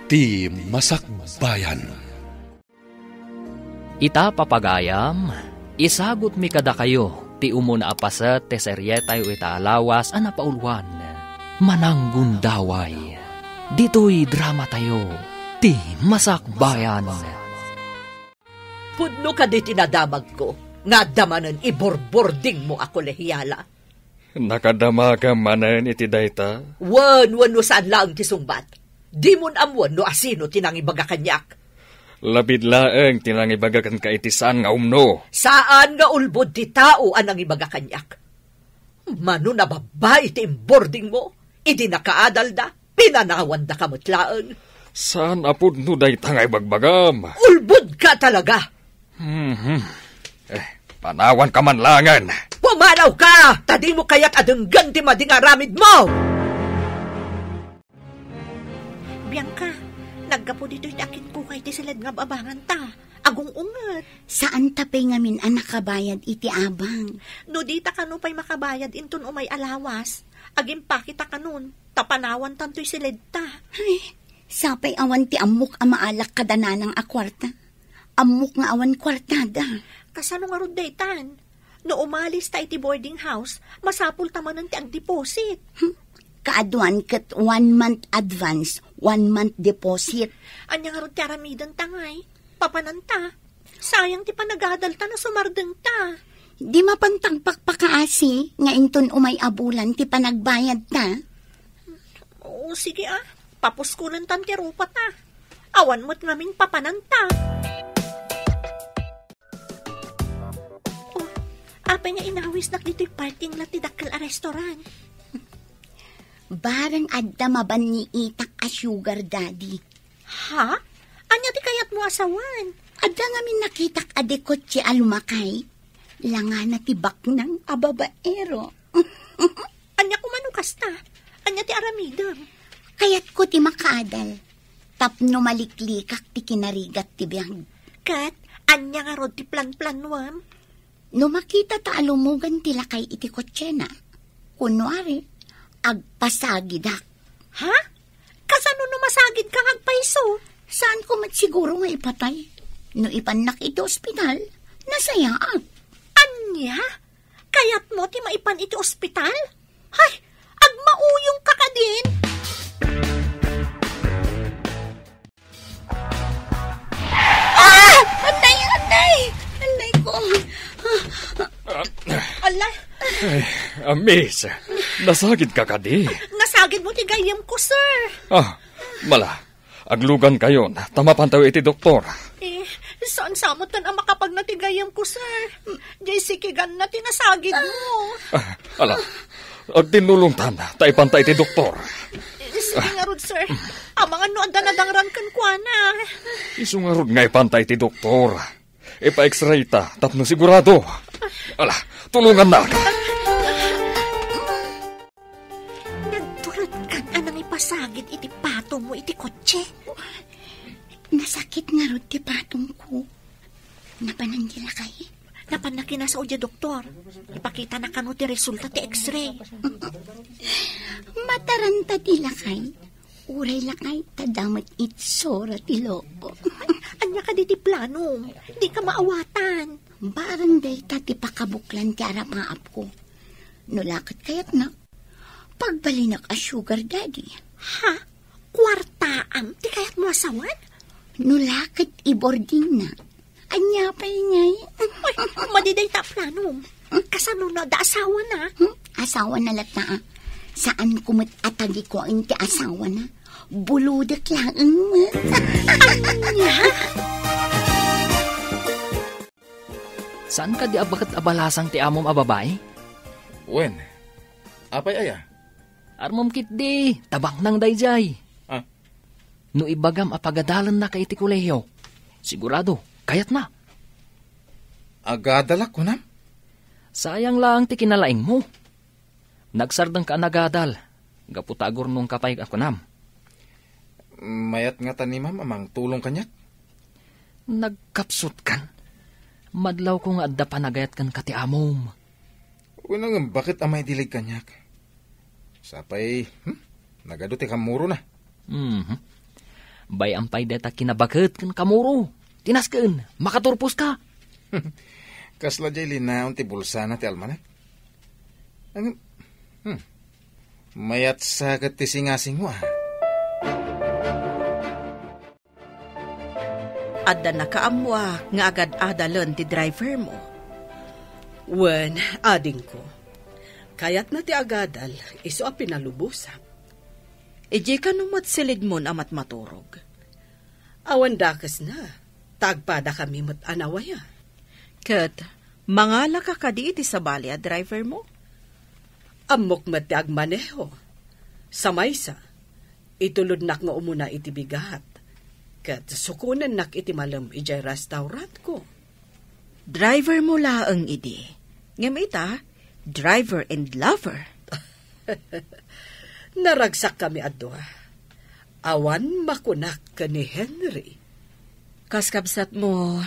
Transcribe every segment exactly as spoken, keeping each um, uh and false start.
Ti Masakbayan. Ita, papagayam, isagutmi kadakayo ti umuna a paset ti serietayo ita a lawas a napauluan, Mananggundaway. Ditoy dramatayo, Ti Masakbayan. Pudno kadi ti nadamagko nga adda manen iborbordingmo a kolehiala? Nakadamagam manen iti dayta? Wen, wenno saan laeng ti sungbat. Dimon ammoen no asino ti nangibaga kaniak. Labid laeng ti nangibaga kenka iti saan nga umno. Saan nga ulbod ti tao a nangibaga kaniak. Mano a babbai ti imbordingmo, idi nakaadalda, pinanawandaka met laeng. Saan a pudno dayta nga ibagbagam. Ulbodka talaga. Mhm. Eh, panawanka man laengen. Pumanawka! Ta dimo kayat a denggen ti madi nga aramidmo! Bianca, naggapu ditoy ti akitkukay ti siled nga ababanganta. Agung-unget. Saanta pay ngamin a nakabayad iti abang. No dita kano pay makabayad inton umay a lawas, agimpakita kanon, ta panawantan toy siledta. Ay, sapay awan ti ammok a maalak kada nanang a kuarta. Ammok nga awan kuartada. Kasano ngarud daytan? No umalis ta iti boarding house, masapul ta manen ti agdeposit. Hmm. Kaaduan ket one month advance, one month deposit. Ania ngarud ti aramidenta ngay? Papananta. Sayang ti panagadalta no sumardengta. Di mapan tagpakpakaasi nga inton umay a bulan ti panagbayadta. O, sige, ah. Papuskulentan ti rupata. Awan met ngamin papananta. Oh, apay nga inawisnak ditoy parking lot ti dakkel a restaurant? Bareng adda mabanniitak a sugar daddy. Ha? Ania ti kayatmo a sawen? Adda ngamin nakitak a dekotse a lumakay. Langana ti baknang a babaero. Ania koma no kasta? Ania ti aramidem? Kayatko ti makaadal. Tapno maliklikak ti kinarigat ti biag. Ket ania ngarud ti planplanuem? No makita ta a lumugan ti lakay iti kotsena, kunwari, agpasagidak. Ha? Kasano no masagidka nga agpayso? Saanko met siguro nga ipatay. No ipannak iti ospital, nasayaat. Ania? Kayatmo ti maipan iti ospital? Hay, agmauyongka kadin? Ah! Atay, atay! Atay ko! Ala! Ay, ah, miss, nasagidka kadi? Nasagidmo ti gayyemko, sir. Ah, mala, aglugankayon, ta mapantayo iti doktor. Eh, saan sa met a makapagna ti gayyemko, sir? Jay sikiganna ti nasagidmo. Ah, ala, agtinnulongtan, ta ipanta iti doktor. Eh, sige ngarud, sir. Amangan no adda nadangran kenkuana. Isu ngarud nga ipanta iti doktor. Ipa-X-ray ta tapno sigurado. Ala, tulongannak. Nagturotkan a nangipasagid iti patongmo iti kotse. Nasakit ngarud ti patongko. Napanan ti lakay? Napanna kinasao diay doktor. Ipakitana kano ti resulta ti X-ray. Mataranta ti lakay. Uray lakay, ta damet itsura ti loko. Ania kadi ti planom? Dika maawatan. Bareng dayta ti pakabuklan ti arapaapko. No la ket kayatnak, pagbalinak a sugar daddy. Ha? Kuartaam ti kayatmo a sawen? No la ket i-boardingna. Ania pay ngay? Uy, madi dayta a planom. Kasano no adda asawana? Hmm? Asawana latta, ah. Saanko met a tagikuen ti asawana. Bulodek laeng met. Ania? Saan kadi a baket a balasang ti amom a babai? Wen, apay aya? Armom ketdi, ta baknang daydiay. Ah. No ibagam a pagadalennaka iti kolehio, sigurado, kayatna. Agadalak, kunam? Sayang laeng ti kinalaingmo. Nagsardengka a nagadal, gapu ta agurnongka pay a kunam. Mayat ngata ni Ma'am a mangtulong kaniak? Nagkapsutkan. Madlawko nga adda panagayat kenka ti amom. Wen, ngem baket a maidilig kaniak? Sapay, hmm? Nagadu ti kammurona. Mhm. Bay-am pay dayta kinabaket ken kamuro. Tinasken, makaturposka. Kasla jay linaon ti bulsana ti almanak. Ang, hmm. Mayat sa ket ti singasing mo, ah. Adda nakaammoak nga agad-adalen ti driver mo. Wen, adingko. Kayatna ti agadal, isu a pinalubosak. Idiay kano met silidmon a matmaturog. Awan dakesna, ta agpadakami met a nawaya. Ket mangalaka kadi iti sabali a driver mo? Ammok met ti agmaneho. Sa maysa, itulodnak nga umuna iti bigat, ket sukonennak iti malem idiay restaurantko. Driver mo laeng idi. Ngem ita, driver and lover. Naragsakkami a dua. Awan makunak ken ni Henry. Kas kabsat mo,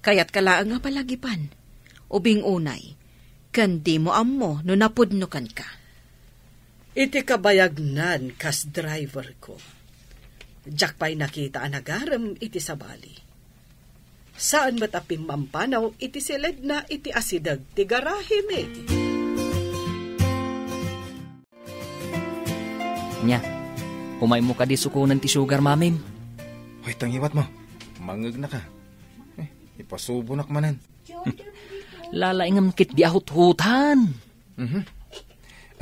kayatka laeng a palagipan. Ubing unay, ken di mo ammo no napudno kenka. Iti kabayagnan kas driver ko, diak pay nakita a nagarem iti sabali. Saan met a pimmampanaw iti siledna iti asideg ti garahemi. Nia, umaymo kadi sukonen ti sugar mamim? Hoy, tangiwat mo. Mangegnaka. Eh, ipasubonak manen. Lalaingem ketdi a huthutan. Mhm.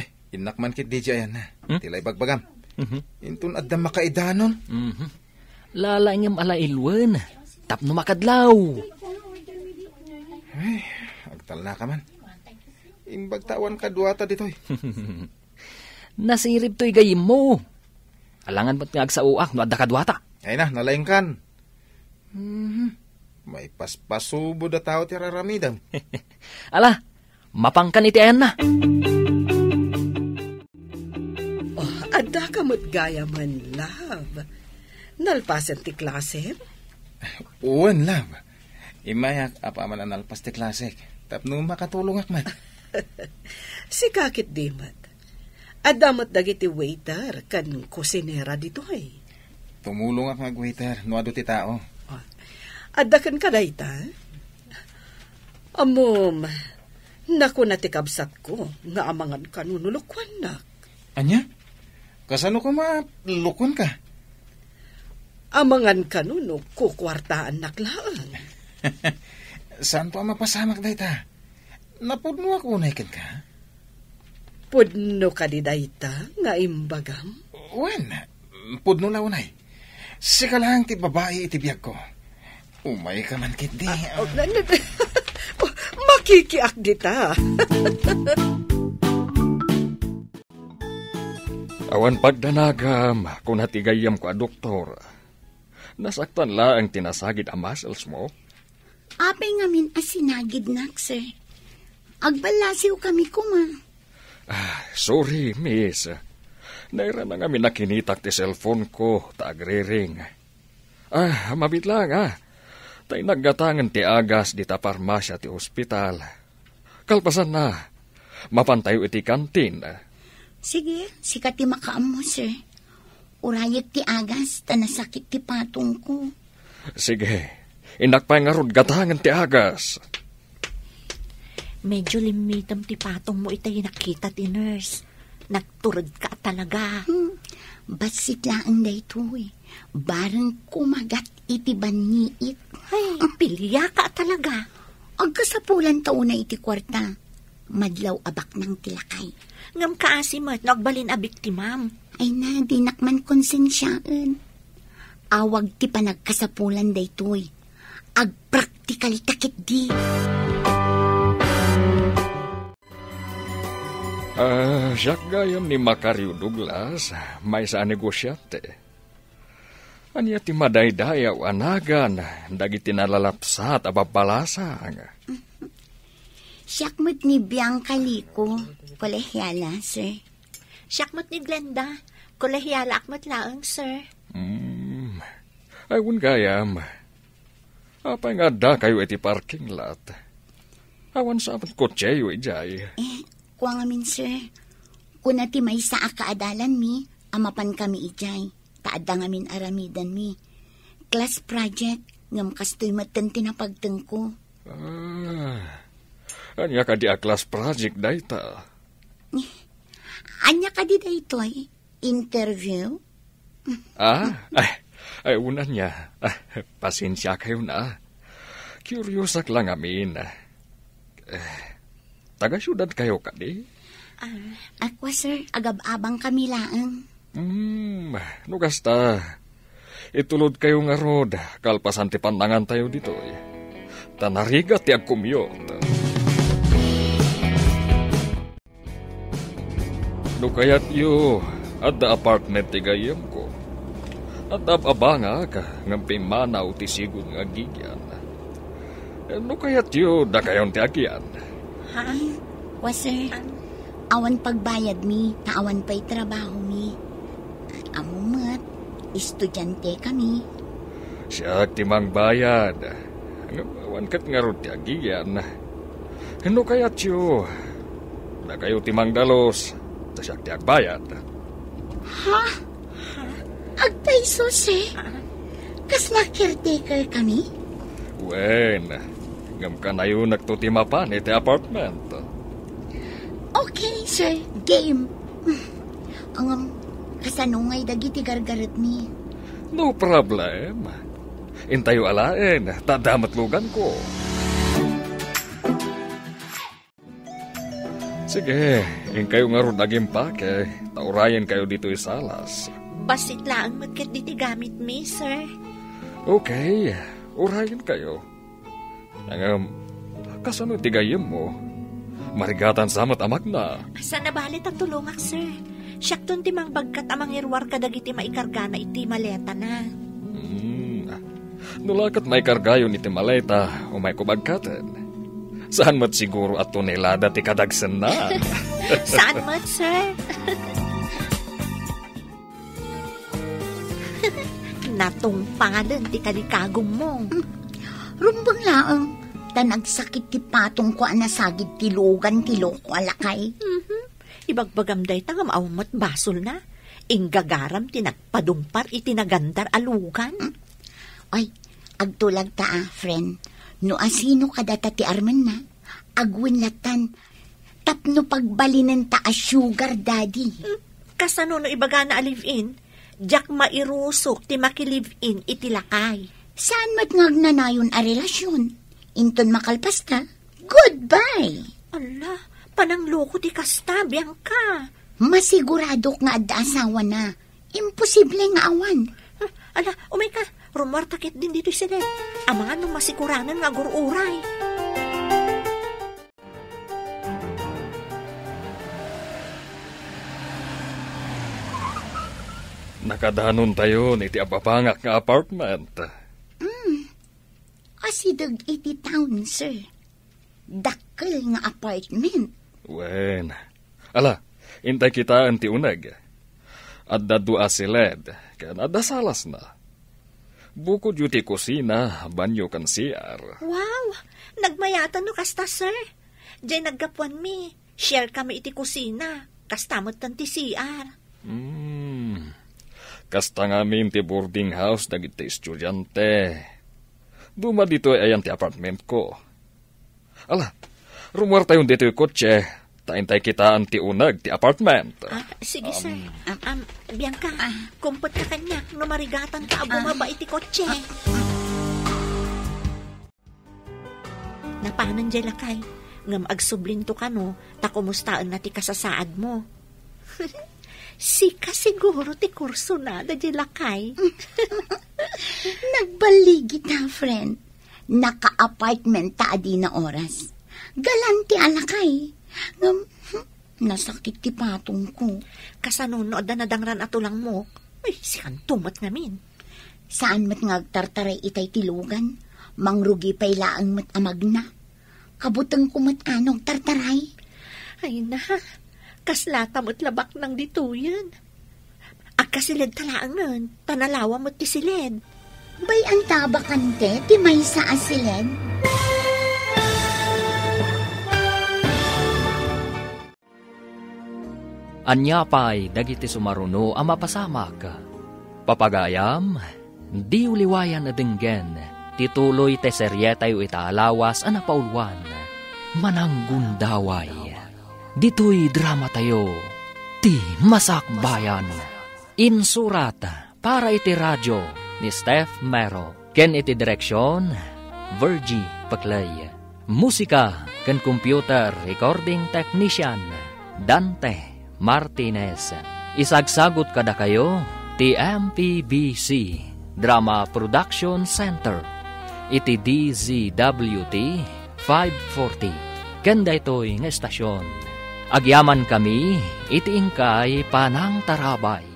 Eh, innak man ketdi diay ayanna. Hmm? Ti la ibagbagam. Mhm. Inton adda makaidanon. Mhm. Lalaingem a la ilwen. Tapno makadlaw. Ay, agtalnaka man. Imbag ta awan kaduata ditoy. Nasirib toy gayyemmo. Alangan met nga agsaoak no adda kaduata. Ay na, nalaingkan. Mhm. Maipaspasubo da tao ti raramidem. Ala, mapangkan iti ayanna. Oh, adda ka met gayamen, love. Nalpasen ti klasem? Wen, love. Immayak apaman a nalpas ti klasek. Tapno makatulongak met. Sika ketdi met. Adda met dagiti waiter ken kusinera ditoy. Tumulongak nga agwaiter no adu ti tao. Ah, adda kenka dayta? Ammom, nakuna ti kabsatko nga amangan kano no lokuannak. Ania? Kasano koma lokuanka? Amangan kano no kukuartaannak laeng. Saanto a mapasamak dayta? Napudnoak unay kenka? Pudno kadi dayta nga imbagam? Wen, pudno la unay. Sika laeng ti babai iti biagko. Umayka man ketdi. Ah, oh, na, na, oh, makikiak dita. Awan pagdanagam, kuna ti gayyemko a doktor. Nasaktan laeng ti nasagid a muscles mo. Apay ngamin a sinagidnak, sir? Agballasiw kami koma. Ah, sorry, miss. Nairana ngamin a kinitak ti cellphone ko ta agriring. Ah, mabiit lang, ah. Ta innak gatangen ti agas dita parmasia ti ospital. Kalpasanna, mapantayo iti kantin. Sige, sika ti makaammo, sir. Urayek ti agas, ta nasakit ti patongko. Sige, innak pay ngarud gatangen ti agas. Medyo limmitem ti patongmo itay nakita ti nurse. Nagturedka talaga. Hmm, bassit laeng daytoy. Bareng kumagat iti banniit. Ay, piliaka talaga. Agkasapulan ta unay iti kuarta. Madlaw a baknang ti lakay. Ngem kaasi met no agbalin a biktimam. Ay na, dinak man konsensiaen. Awag ti panagkasapulan daytoy. Agpraktikal ta ketdi. Ah, siak gayam ni Macario Douglas, maysa a negosiante. Ania ti madaydayaw a nagan dagiti nalalapsat a babbalasang? Siak met ni Bianca Lico, kolehiala, sir. Siak met ni Glenda, kolehialaak met laeng, sir. Hmm. Ay, wen gayam. Apay nga addakayo iti parking lot? Awan sa met kotseo idiay. Eh, kua ngamin, sir. Kuna ti maysa a kaadalanmi a mapan kami idiay. ta adda ngamin aramidenmi. Class project, ngem kastoy metten ti napagtengko. Ah, ania kadi a class project dayta? Ania kadi daytoy? Interview? Ah, ay, ay, unan niya. Ah, pasensiakayon, ah. Curiousak lang amin. Eh, taga-siudad kayo kadi? Ah, ako, sir, agab-abang kami laeng. Hmm, no kasta, itulod kayo ngarud, kalpasan ti pannangan tayo ditoy. Ta narigat ti agkumyot. No kayatyo, adda apartment ti gayyemko. Adda ab-abangak, ngem pimmanaw ti sigud nga agigian. No kayatyo, dakayon ti agian. Ha? Wa, sir. Awan pagbayadmi, ta awan pay trabahomi. Ammo met, estudiante kami. Siak ti mangbayad. Ngem awan ket ngarud ti agian. No kayatyo, dakayo ti mangdalus, ta siak ti agbayad. Ha? Agpayso, sir? Kasla caretaker kami? Wen, ngem kanayonakto ti mapan iti apartment. Okay, sir. Game. Ngem, kasano ngay dagiti gargaretmi? No problem. Intayo alaen, ta adda met luganko. Sige, inkayo ngarud agimpake, ta urayenkayo ditoy salas. Bassit laeng met ketdi ti gamitmi, sir. Okay, urayenkayo. Ngem, kasano ti gayyemmo? Marigatan sa met a magna. Saan a bale ta tulongak, sir. Siakton ti mangbagkat a mangiruar kadagiti maikargana iti maletana. Hmm. No la ket maikargayon iti maleta, umayko bagkaten. Saan met siguro a tonelada ti kadagsenna. Saan met, sir? Natungpalen ti kalikagummo. Rumbeng laeng, ta nagsakit ti patongko a nasagid ti lugan ti loko a lakay. Mhm. Ibagbagam dayta ngem awan met basolna. Inggagaram ti nagpadumpar iti nagandar a lugan. Ay, agtulagta a, friend. No asino kadata ti armenna, agwen lattan tapno pagbalinenta a sugar daddy. Hmm, kasano no ibagana a live-in? Diak mairusok ti maki-live-in iti lakay. Saan met nga agnanayon a relasyon? Inton makalpasta, goodbye! Ala, panangloko ti kasta, Bianca. Masiguradok nga adda asawana. Imposible nga awan. Ah, ala, umayka. Rummuarta ketdin ditoy siled. Amangan no masiguranen nga agur-uray. Nakadanontayon iti ababangak nga apartment. Mm. Asideg iti town, sir. Dakkel nga apartment. Wen. Ala, intay kitaen ti uneg. Adda dua a siled, ken adda salasna. Bukodyo ti kusina, banyo, ken C R. Wow! Nagmayatan no kasta, sir. Diay naggapuanmi, share kami iti kusina. Kasta metten ti C R. Hmm. Kasta ngamin ti boarding house dagiti estudiante. Duma ditoy ayan ti apartmentko. Ala, rummuartayon ditoy kotse, ta intay kitaen ti uneg ti apartment. Ah, sige, sir. Um, Am, Bianca, kumpetka kaniak no marigatanta a bumaba iti kotse. Napanen diay lakay, ngem agsublinto kano ta kumustaenna ti kasasaadmo. Sika siguro ti kursonada diay lakay. Nagballigita, friend. Naka-apartment ta adina oras. Galante a lakay. Ngem, hmm, nasakit ti patongko. Kasano no adda nadangran a tulangmok? Ay, sikanto met ngamin. Saan met nga agtartaray itay ti lugan? Mangrugi pay laeng met a magna. Kabutengko met a no agtartaray. Ay na, kaslata met la baknang ditoyen. Agkasiled ta laengen, ta nalawa met ti siled. Bay-anta a bakante ti maysa a siled? Ania pay dagiti sumaruno a mapasamak? Papagayam, diyo liwayan a denggen ti tuloy ti serietayo ita a lawas a napauluan, Mananggundaway. Ditoy dramatayo, Ti Masakbayan. Insurat para iti radio ni Steph Mero, ken iti direksion, Virgie Peclay. Musika ken computer recording technician, Dante Martinez. Isagsagut kadakayo ti M P B C Drama Production Center iti D Z W T five forty. Ken daytoy nga estasion, agyamankami iti inkay panangtarabay.